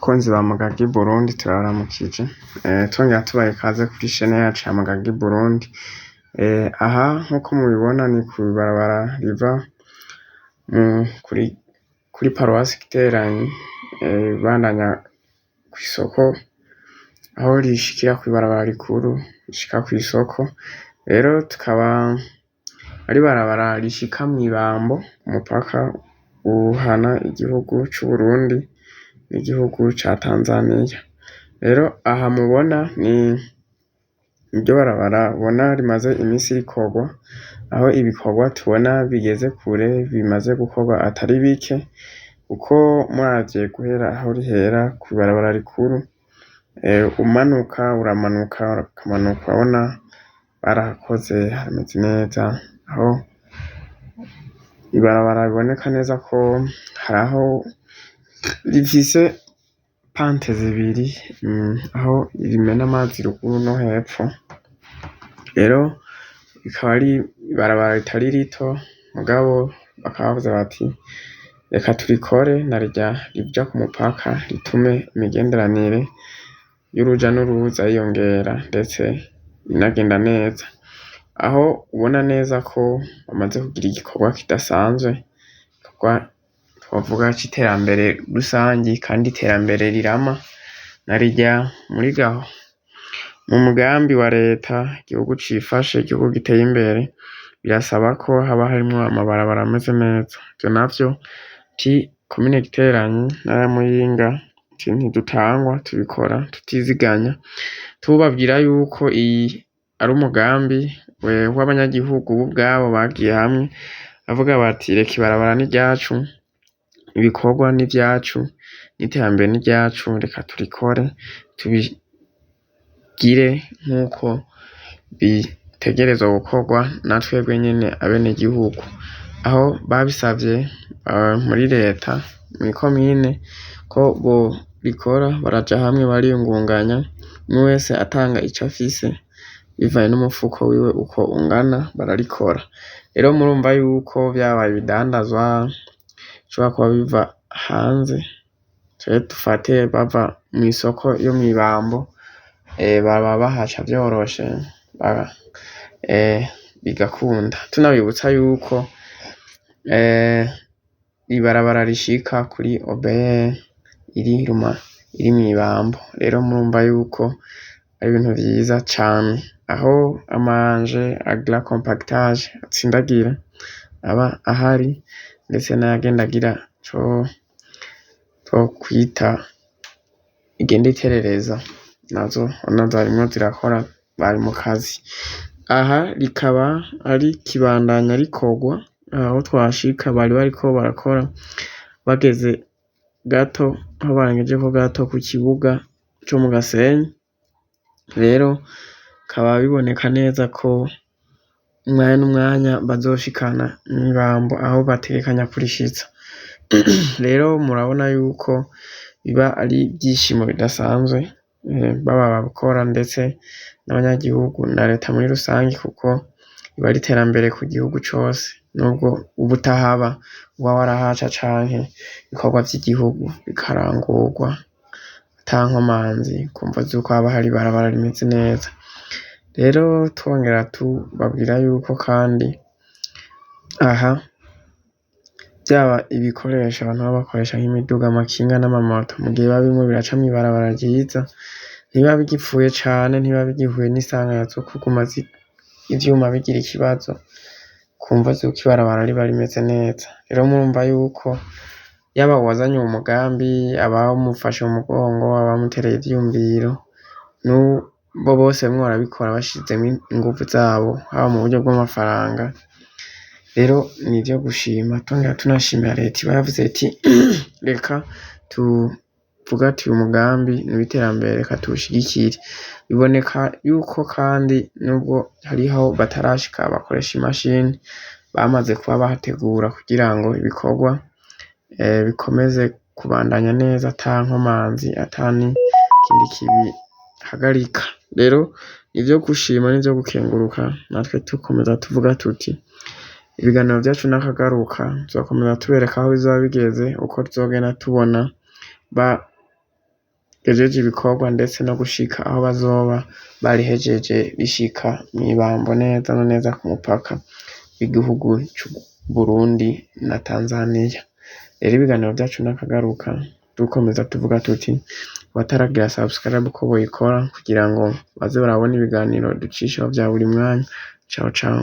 Bakunzi ba Mugagi Burundi, turabaramukije, twongera tubaha ikaze kuri chaîne yacu ya Mugagi Burundi. Aha nkuko mubibona ni kw'ibarabara riva kuri paruwasi Giteranyi, ribandanya kw'isoko aho rishikira kw'ibarabara rikuru rishika kw'isoko. Rero tukaba ari ibarabara rishika mw'Ibambo, umupaka uhana igihugu c'Uburundi n'igihugu ca Tanzaniya. Rero aha mubona ni iryo barabara ubona rimaze imisi rikorwa, aho ibikorwa tubona bigeze kure, bimaze gukorwa atari bike, kuko muravye guhera aho rihera kw'ibarabara rikuru, umanuka uramanuka ukamanuka urabona barahakoze hameze neza, aho ibarabara biboneka neza ko haraho rifise pente zibiri, aho rimena amazi ruguru no hepfo. Rero rikaba ari ibarabara ritari rito, mugabo bakaba bavuze bati reka turikore narirya rija ku mupaka, ritume imigenderanire y'uruja n'uruza yiyongera ndetse inagenda neza. Aho ubona neza ko bamaze kugira igikorwa kidasanzwe, igikorwa twovuga c'iterambere rusangi kandi iterambere rirama, narirya mu mugambi wa leta igihugu cifashe, igihugu giteye imbere, birasaba ko haba harimwo amabarabara ameze neza. Ivyo navyo komine Giteranyi, intara ya Muyinga, ntidutangwa tubikora tutiziganya, tubabwira yuko iyi ari umugambi w'abanyagihugu bo ubwabo bagiye hamwe bavuga bati reka ibarabara n'iryacu, ibikorwa n'ivyacu, n'iterambere n'iryacu, reka turikore tubigire nkuko bitegerezwa gukorwa na twebwe nyene abenegihugu. Aho babisavye muri leta, mw'ikomine ko bobikora, baraja hamwe bariyungunganya, umwe wese atanga ico afise bivanye n'umufuko wiwe uko ungana, bararikora. Rero murumva yuko vyabaye ibidandazwa bishobora kuba biva hanze, canke dufate bava mw'isoko yo mw'Ibambo, baba bahaca vyoroshe, bigakunda. Tunabibutsa yuko ibarabara rishika kuri OBR iri mw'Ibambo. Rero murumva yuko ari ibintu vyiza cane, aho ama engins agira compactage atsindagira aba ahari, ndetse n'ayagenda agira ico twokwita igenda iterereza, nazo urabona zarimwo zirakora, bari mu kazi. Aha rikaba rikibandanya rikorwa, aho twashika bari bariko barakora bageze gato, aho barengejeko gato ku kibuga co mu Gasenyi. Rero bikaba biboneka neza ko umwanya n'umwanya bazoshikana mw'Ibambo aho bategekanya kurishitsa. Rero murabona yuko biba ari ivyishimo bidasanzwe, baba ababikora ndetse n'abanyagihugu na leta muri rusangi, kuko riba ari iterambere ku gihugu cose, nubwo uba utahaba uba warahaca canke ibikorwa vy'igihugu bikarangurwa ata nkomanzi kumvo zuko haba hari ibarabara rimeze neza. Rero twongera tubabwira yuko kandi aha vyaba ibikoresho abantu baba bakoresha nk'imiduga, amakinga n'amamoto, mu gihe biba birimwo biraca mw'ibarabara ryiza, ntibiba bigipfuye cane, ntibiba bigihuye n'isanganya zo kuguma ivyuma bigira ikibazo kumvo zuko ibarabara riba rimeze neza. Rero murumva yuko yaba uwazanye uwo mugambi, abamufashe mu mugongo, abamutereye ivyiyumviro, bo bose barimwo barabikora bashizemwo inguvu zabo, haba mu buryo bw'amafaranga. Rero nivyo gushima, twongera tunashimira leta iba yavuze iti reka tuvuge ati uyu mugambi ni uw'iterambere, reka tuwushigikire. Biboneka yuko kandi nubwo hariho batarashika bakoresha imashini, bamaze kuba bahategura kugira ngo ibikorwa bikomeze kubandanya neza ata nkomanzi, ata n'ikindi kibihagarika. Rero nivyo gushima, nivyo gukenguruka, natwe dukomeza tuvuga tuti ibiganiro vyacu n'akagaruka, tuzokomeza tubereka aho bizoba bigeze, uko tuzogenda tubona. Rigejeje ibikorwa ndetse no gushika aho bazoba barihejeje rishika mw'ibambo neza na neza ku mupaka w'igihugu c'Uburundi na Tanzania. Rero ibiganiro vyacu n'akagaruka, dukomeza tuvuga tuti abataragira subscribe ko boyikora kugira ngo baze barabona ibiganiro ducishaho vya buri mwanya. Ciao ciao.